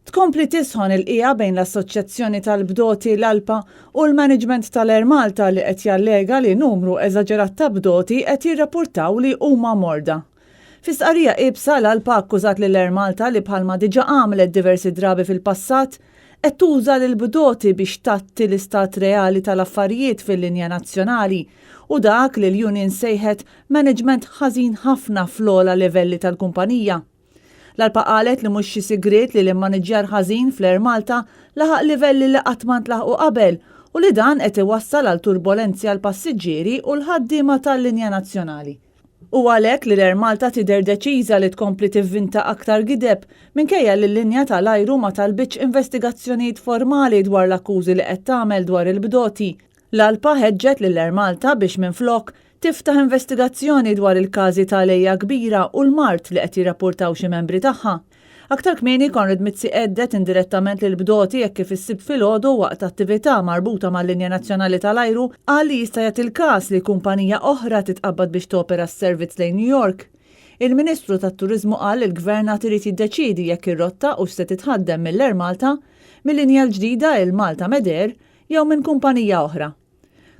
Tkompli tisħon il-qiegħa bejn l-Assoċjazzjoni tal-Bdoti, l-ALPA, u l-management tal-Air Malta li qed jallega li numru eżaġerat ta' bdoti qed jirrappurtaw li huma morda. Fi stqarrija iebsa, l-ALPA akkużat lil Air Malta li bħalma diġà għamlet diversi drabi fil-passat, qed tuża lill-bdoti biex tgħatti l-istat reali tal-affarijiet fil-linja nazzjonali u dak li l-union sejħet management ħażin ħafna fl-ogħla livelli tal-kumpanija. L-ALPA qalet li mhux xi sigriet li l-immaniġġjar ħażin fl-Air Malta laħaq livelli li qatt ma ntlaħqu qabel u li dan qed iwassal għal turbolenzi għall-passiġġieri u l-ħaddiema tal-linja nazzjonali. Hu għalhekk li l-Air Malta tidher deċiża li tkompli tivvinta aktar gideb minkejja li l-linja tal-ajru ma talbitx investigazzjonijiet formali dwar l-akkużi li qed tagħmel dwar il-bdoti. L-ALPA ħeġġet lill-Air Malta biex minflok, tiftaħ investigazzjoni dwar il-każi ta' għlejja kbira u l-mard li qed jirrappurtaw xi membri tagħha. Aktar kmieni, Konrad Mizzi għedded indirettament lill-bdoti hekk kif is-Sibt filgħodu waqt attività marbuta mal-linja nazzjonali tal-ajru qal li jista' jagħti l-każ li kumpanija oħra titqabbad biex topera s-servizz lejn New York. Il-Ministru tat-Turiżmu qal li l-Gvern għad irid jiddeċiedi jekk ir-rotta hux se titħaddem mill-Air Malta, mil-linja l-ġdida il-Malta Med Air jew minn kumpanija oħra.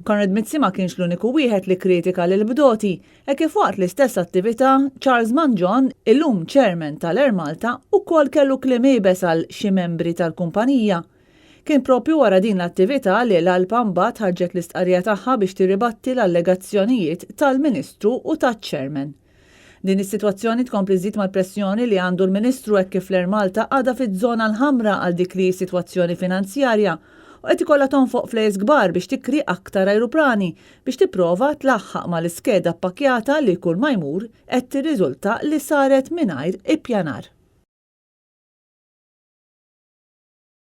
Konrad Mizzi ma kienx l-uniku wieħed li kkritika lill-bdoti, hekk kif waqt l-istess attività, Charles Mangion, illum Chairman tal-Air Malta, ukoll kellu kliem iebes għal xi membri tal-kumpanija. Kien proprju wara din l-attività li l-ALPA mbagħad ħarġet l-istqarrija tagħha biex tirribatti l-allegazzjonijiet tal-Ministru u taċ-Chairman. Din is-sitwazzjoni tkompli żżid mal-pressjoni li għandu l-Ministru hekk kif l-Air Malta għadha fiż-żona l-ħamra għal dik li hi sitwazzjoni finanzjarja u qed ikollha tonfoq flejjes kbar biex tikri aktar ajruplani biex tipprova tlaħħaq mal-iskeda ppakkjata li kull ma jmur qed tirriżulta li saret mingħajr ippjanar.